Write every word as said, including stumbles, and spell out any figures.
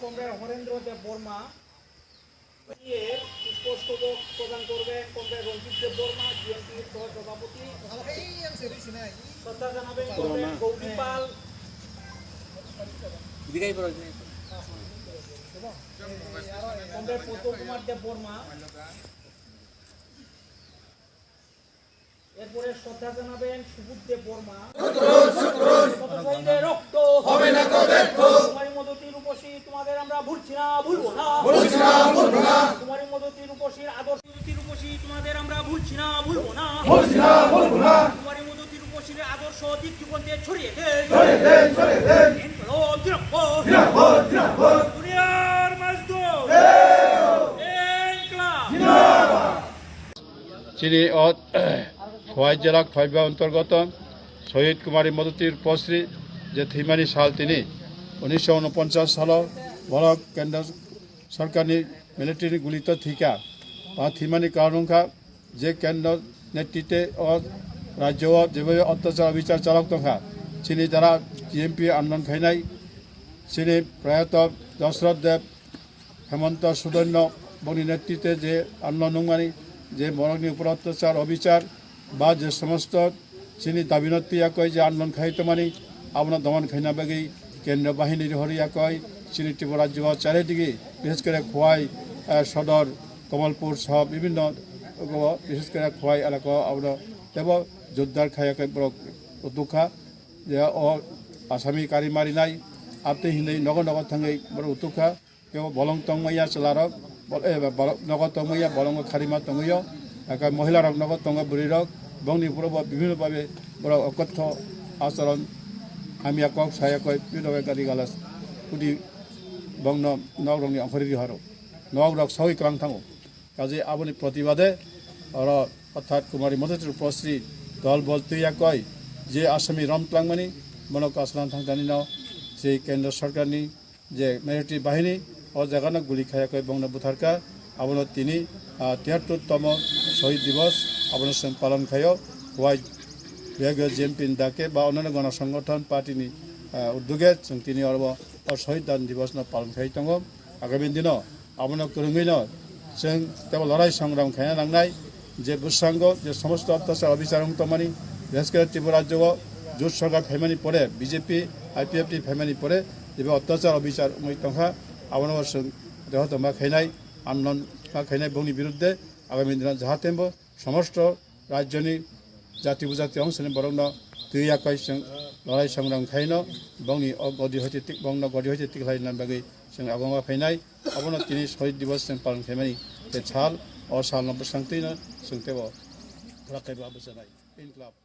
কমরেড হরেন্দ্র দেব বর্মা, এর পুষ্পস্তবক প্রদান করবেন কমরেড রঞ্জিত দেব বর্মা, জিএমপির সহ সভাপতি। শ্রদ্ধা জানাবেন কমরেড গৌরী পাল, কমরেড পদ্ম কুমার দেব বর্মা। এরপরে শ্রদ্ধা জানাবেন সুবুদ্ধ দেব বর্মা। শত শহীদের রক্ত হবে না কো ব্যর্থ। কুমারী মধুতি রূপসী তোমাদের আমরা ভুলছি না, ভুলবো না। ভুলছি না, ভুলবো না। কুমারী মধুতি রূপসীর আদর্শ, মধুতি রূপসী তোমাদের আমরা ভুলছি না, ভুলবো না। ভুলছি না, ভুলবো না। কুমারী মধুতি রূপসীর আদর্শ দিক দিগন্তে ছড়িয়ে দেন। ছড়িয়ে দেন, ছড়িয়ে দেন। ইনকলাব জিন্দাবাদ। জিন্দাবাদ, জিন্দাবাদ। দুনিয়ার মজদুর। ইনকলাব। জিন্দাবাদ। Chini o Khowai jela Khowai ba antargoto Sohid Kumari Modotir Posri je thwimani sal tini unisho unoponchas salo borok kendro sorkarni military ni gulito thwikha. Ba thwimani karon wngkha je kendro netrite o rajyo o jebaiba otyachar obichar chalok tongkha. Chini jara G M P andolon khainai chini proyato Dashrath Deb Hemanta Sudhanno bongni netrite je andolon nungmani, je borokni upor otyachar obichar ba je somosto chini dabino twi yakoi je andolon khai tongmani, abono doman khaina bagwi kendro bahini rihori yakoi chini Tripura rajyo o charidigi, bishes kore Khowai, eh, Sodor, Kamalpur soh bibhinno, bishes kore Khowai elaka o abono tebo jordar khai yakoi borok utukha. Je o Asami kari marinai, abtwi hinwi nogo nogo thangwi borok utukha. Kebo bolong tongmaya chwlarok, bol-, eh, bolong, nogo tongmaya bolongo kharima tongwio, aka mohilarok nogo tongo bwrwirok, bongni phurubo bibhinno bhabe borok okotho acharon hamya kok saya koi, bibhinno bhabe gari galas kudi bongno nokrokni ongkhorwi rihoro, nokrok sawi kwlang thango. Kaje aboni protibade oro orthat Kumari Modotir Posri dol bol twi yakoi je Asami rom twlangmani, bono kaslan thangtanino je kendro sorkarni je military bahini o jagano guli khayakoi bongno butharkha, abono tini, ah, tiyattu tomo Shohid Divas abono chwng palon khaio. Khowai biyagyo G M P ni dake ba onano gono songothon party ni, ah, uddoge chwng tini oro o Shohid Dan Divas no palon khai tongo. Agami dino abono kwrwngwino chwng tebo lorai songram khaina nangnai. Je bwskango je somosto otyachar obichar wng tongmani, bises kore Tripura rajyo o jot sorkar phaimani pore, B J P, I P F T phaimani pore, jeba otyachar obichar wngwi tongkha, abono chwng dehoto ma khainai, andolon ma khainai bongni birudde, agami dino jahate bo somosto rajyoni jati bujati ongsoni borokno twi yakoi chwng lorai songram khaino bongni o godi hoite tik, bongno godi hoite tikhlaina bagwi chwng abono phainai. Abono tini Shohid Divas chwng palon khaimani tei sal, o salno bwswng twino chwng teibo khulak kaibo bwchanai. Inklab.